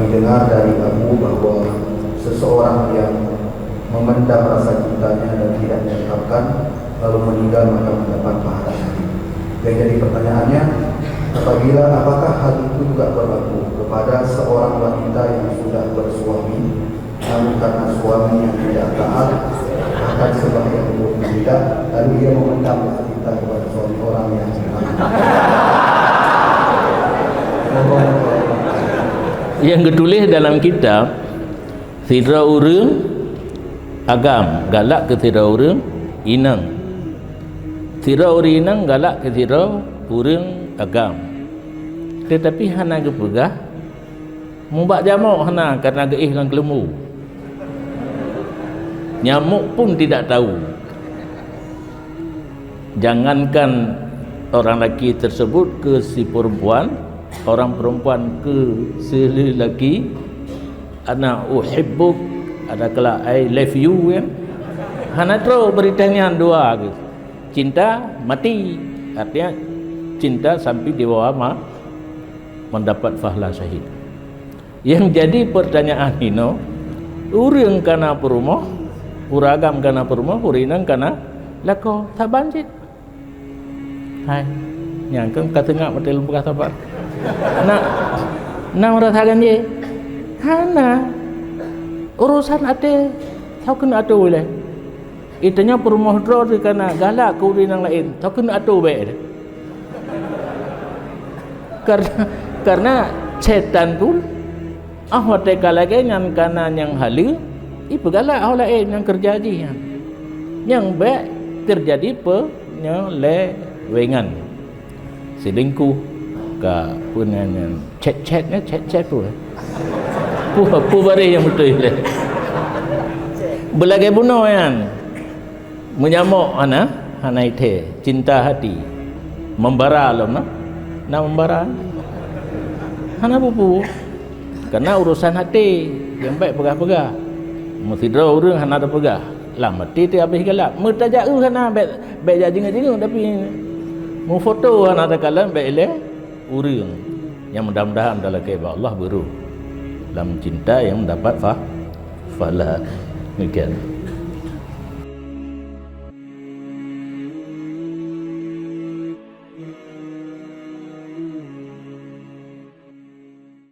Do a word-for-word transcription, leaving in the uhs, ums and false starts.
Dengar dari Abu bahwa seseorang yang memendam rasa cintanya dan tidak mengungkapkan, lalu meninggal, maka mendapat pahala syahid. Yang jadi pertanyaannya, apabila, apakah hal itu juga berlaku kepada seorang wanita yang sudah bersuami, namun karena suaminya tidak taat, bahkan sembahyang pun tidak, lalu ia memendam rasa cinta kepada suami orang yang Nyang geutuléh dalam kitab, sidroe ureuëng agam galak keu sidroe ureuëng inong. Sidroe ureuëng inong galak keu sidroe ureuëng agam. Teutapi hana geupeugah, mubak jamok hana, karna geuéh lam keuleumbu. Nyamuk pun tidak tahu. Jangankan orang laki tersebut ke si perempuan, orang perempuan ke si lelaki, "Ana uhibbuk", ada kala "I love you", kan? Hana trok beurita nyan dua ke. Cinta mati. Artinya, cinta sampai dibawa ma-, mendapat pahala syahid. Yang jadi pertanyaan inoe, ureuëng kana peurumoh, ureuëng agam kana peurumoh, ureuëng inong kana lakoe, saban cit. Hai, nyang keu ka teungak beutôi lôn peugah saban. Nak, nak rasa ganjé? Hana. Urusan até, soe keuneuk atô ilée. Itanyoe peurumoh droe teuh kana galak keu ureuëng nyang laén, soe keuneuk atô bék. Karena, karena setan tu, ah, watée ka lagée nyan kana nyang haleue, ipeugalak ho laén nyang keureuja jih nyan. Nyang bék teujadi peunyeuleuwengan. Selingkuh, ka peue nan nyan, chat-chat nyan, chat-chat peue? Peue, peue bareh nyang beutôi lé? Beulagée bunoe nyan. Meunyamoe hana, hana ithée, cinta hati. Membara lom na, na membara. Hana peue-peue. Karena urusan hati nyang bék peugah-peugah. Meusidroe ureuëng hana tapeugah. Lam até teuh habéh galak. Meutajak eu hana, bék, bék jak jingeuet-jingeuet, tapi meufoto hana takalon, bék ilée ureuëng. Nyang mudah-mudahan talakée bak Allah beurôh lam cinta nyang dapat fa-, pahala. Demikian.